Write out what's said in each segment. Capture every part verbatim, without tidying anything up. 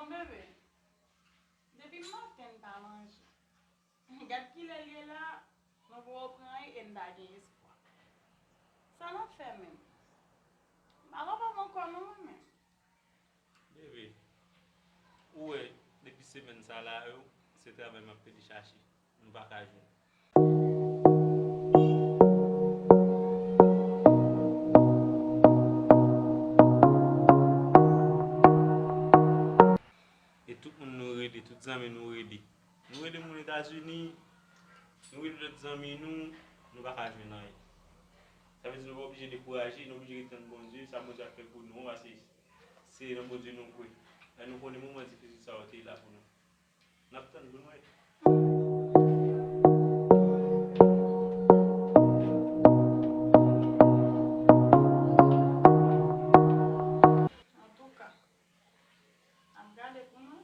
Bon, bebe, depi maten n pa manje. Gad kilè l ye la, nou poko pran anyen e n pa gen espwa. Sa n ap fè menm? M pa kapab ankò non mwen menm. Bebe, ou wè, depi semèn sa la yo, se travay m ap pede chache. Nou pa ka jwenn. E tout moun nou rele, tout zanmi nou rele. Nou rele moun Etazini, nou rele lòt zanmi nou, nou pa ka jwenn anyen. Sa vle di nou pa oblije dekouraje, nou oblije ret tann Bondye, sa Bondye ap fè pou nou, paske se nan Bondye nou kwè. Lè nou konnen moman difisil sa yo te la pou nou. N ap tann pou n wè. Antouka, n ap gade pou nou.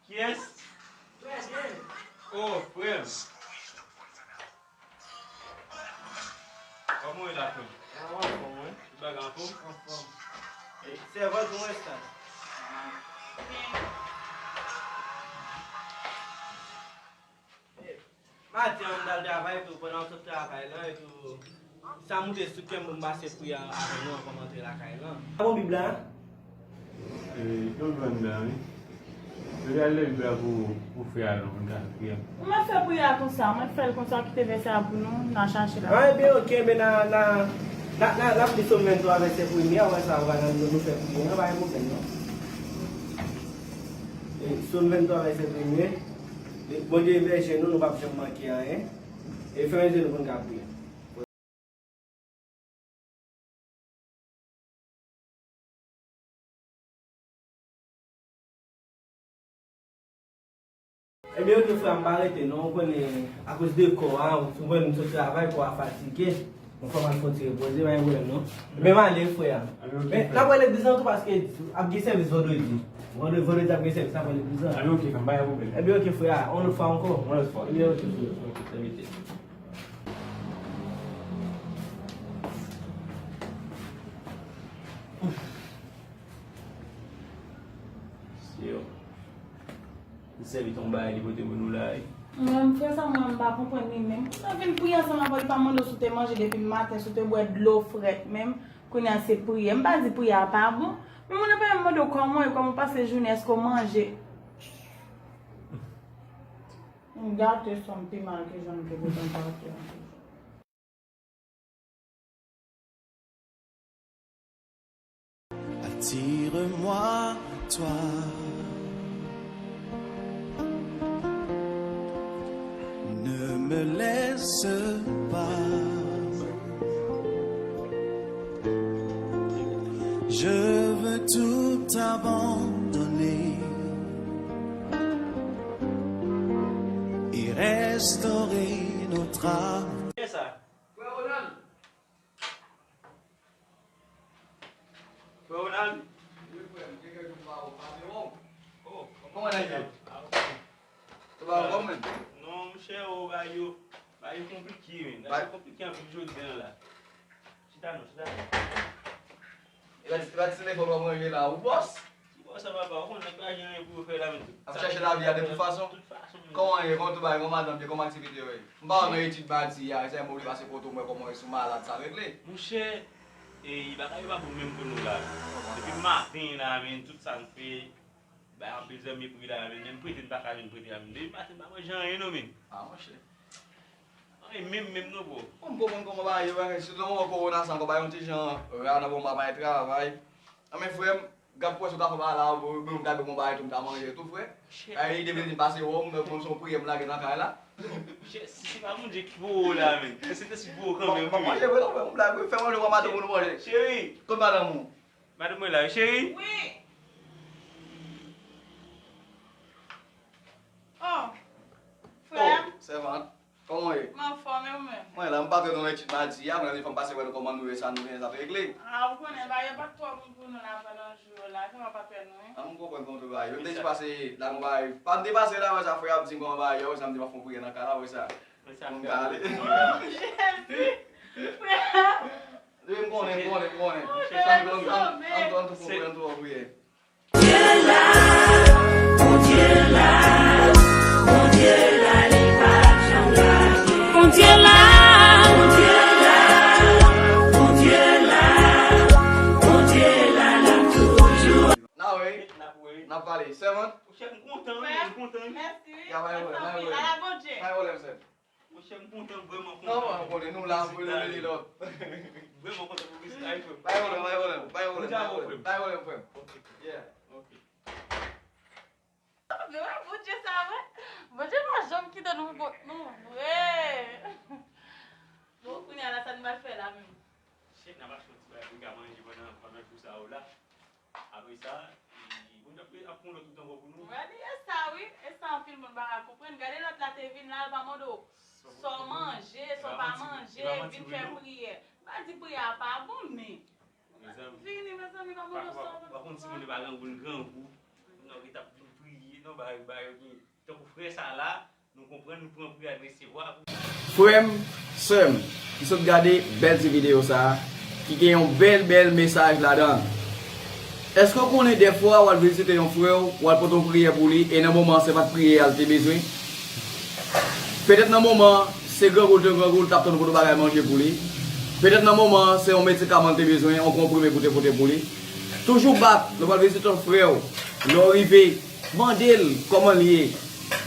Kiyès? Oh, frè m. Kòman w ye la, frè m? Mwen anfòm, wi. Tout bagay anfòm? Anfòm. E, sèvant, kòman w ye? Maten an, m t al travay tou, pandan m sot travay la, epi sa moute sou kè m pou m pase priyè avè nou anvan m antre lakay la. Sa bon Bib la? E, yo jwenn la, wi. Yo te al lè Bib la pou, pou frè a non, pou l ka fè priyè. Mwen fè priyè a konsa, mwen fè l konsa, kite vèsè a pou nou, n a chache la. A, ebyen, oke, men n a, n a, n a, n a, n ap li Sòm venntwa, vèsè premye, apre sa, nou, nou fè priyè, nan pa gen pwoblèm, non. E, Sòm venntwa, vèsè premye. Bondye ebèje nou, nou p ap janm manke anyen. E fèmen je nou pou n ka priye. Ebyen, oke, frè, m pa rete, non, ou konnen, akoz de kò a, ou konnen, m sot travay, kò a fatige. Bon, fò m al fè yon ti repoze, pa gen pwoblèm non. Men m ale, frè. Men n ap wè legliz lan tou paske ap gen sèvis vandredi. Vandredi, vandredi ap gen sèvis, n ap wè legliz lan. Anben, oke, frè, pa gen pwoblèm. Ebyen, oke, frè. Yon lòt fwa ankò? Yon lòt fwa, oke. Ebyen, oke, frè. Oke, sèvitè. Senyè. Li sèvi t on bagay li pote pou nou la, wi. Mwen, frè sa, mwen, m pa konprann li menm. Kounya vin priye ansanm avè w, li pa mande w si w te manje depi maten, si w te bwè dlo frèt menm. Kounya se priyè. M pa di priyè a pa bon, men moun nan pa janm mande w kòman w ye, kòman w pase jounen, èske w manje. M gate sa m pi mal ke jan m te bezwen gate an. Attire-moi à toi. Ne me laisse pas. Je veux tout abandonner et restaurer notre âme. Frè Ronald. Frè Ronald. Wi, frè m, gen kèk jou m pa wè w, m pa te wè w. Oh, kòman bagay yo? Tout bagay anfòm, menm? Non, monchè, oh, bagay yo, bagay yo konplike, men. Bagay yo konplike anpil jodi a la. Chita non, chita non. E pa ti, e pa ti telefòn w ap ranje la, ou bòs? Ki bòs sa, papa? Ou konnen nèg pa gen anyen pou yo fè la, men. Ap chèche lavi a de tout fason. Tout fason, men. Kòman ye? Kòman tout bagay? Kòman madanm ye? Kòman aktivite yo ye? M pa wè nan etid madi a, se mwen li pase kote w, mwen kòman w ye, si w malad, sa regle. Monchè, e, bagay yo pa bon menm pou nou la. Depi maten la, men, tout sa n fè, bay anpil zanmi pri la, men, menm prete n pa ka jwenn prete la, men. Depi maten, n pa manje anyen, non, men. Ah, monchè. Anyen menm, menm non, bro. Bon, m konprann kòman bagay yo, bagay, sitou nan moman kowona sa ankò, bagay yon ti jan ra nan bon bagay travay. Anben, frè m, gad pou wè si w ka fè bagay la, ou menm gade bon bagay tou, m ta manje tou, frè. Ay, lide vle di m pase wè w, m konn se yon priyè m lage nan kay la. Chè, si se pa Bondye ki voye w la, men. Se te si voye w kanmenm, wi. M ap manje, vre, non, frè, m blag, wi. Fè manje, w madanm ou nou manje. Cheri. Kot madanm ou? Madanm mwen la, wi, cheri. Wi. Oh, frè m. Oh, sèvant. Kòman w ye? M anfòm, e ou menm? Mwen la, m pa t nan etid madi a, mwen la, fò m pase wè nou kòman nou ye, sa nou genyen, sa t regle. Ah, ou konnen, bagay yo pa t twò bon pou nou la pandan Jou yo la, kòman pa pè nou, wi? An, m konprann kòman w te bagay yo. M te jis pase la, m bagay. Pa m te pase la, wè sa, frè ap di m kòman bagay yo, wè sa, m te pa fè yon priyè nan kay la, wè sa. Pou m ka ale. Jezi! Frè! Wi, m konnen, m konnen, m konnen. An tou, an tou, an tou, an tou fè yon priyè. Bondye la, Bondye la, Bondye la, Bondye la, Bondye la, l ap toujou. N a wè, n ap pale. Sèvant? Monchè, m kontan, wi, m kontan, wi. Mèsi. Ya, pa gen pwoblèm, pa gen pwoblèm. Ala Bondye. Pa gen pwoblèm, sè. Monchè, m kontan, vrèman kontan. Non, mwen konnen nou la pou nou rele lòt. Vrèman kontan pou vizit la, wi, frè m. Pa gen pwoblèm, pa gen pwoblèm, pa gen pwoblèm, pa gen pwoblèm, pa gen pwoblèm, frè m. Ok. Yeah. Ok. Vre, Bondye sa, vre. Bondye pa janm kite nou pou kont nou, vre. Bon, kounye a la, sa n pral fè la menm? Chèf, n ap achte yon ti bagay pou n ka manje pandan, pandan jou sa yo la. Apre sa, e, Bondye ap, ap fè yon lòt wout ankò pou nou. Wè, li e sa, wi. E sa, anpil moun pa ka konprann. Gade lòt la te vin la, l pa mande w sa w manje, sa w pa manje, vin fè priyè. M pa di priyè a pa bon, men Mezanmi. Vini, mezanmi, pa mande sa. Pa konn si moun yo pa grangou, l grangou. Non, ki t ap vin priye, non, bagay, bagay yo gen. Tankou frè sa la, nou konprann, nou pran priyè, n resevwa. Frè m, sè m, ki sot gade bèl ti videyo sa a, ki gen yon bèl, bèl mesaj ladan l. Èske w konnen dèfwa w al vizite yon frè w, w al pote yon priyè pou li, e nan moman an se pa t priyè a l te bezwen? Petèt nan moman an, se grangou l te grangou, l t ap tann pote yon bagay manje pou li. Petèt nan moman an, se yon medikaman l te bezwen, yon konprime pou te pote pou li. Toujou bat, lè w pral vizite yon frè w, lè w rive, mande l kòman l ye.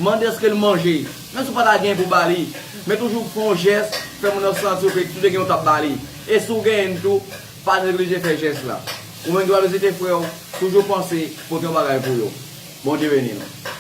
Mande èske l manje. Menm si w pa ta gen pou ba li, men toujou fè yon jès, fè moun nan santi w ke si w te gen, w t ap ba li. E si w genyen l tou, pa neglije fè jès la. Ou menm ki pral vizite frè w, toujou panse pote yon bagay pou yo. Bondye beni nou.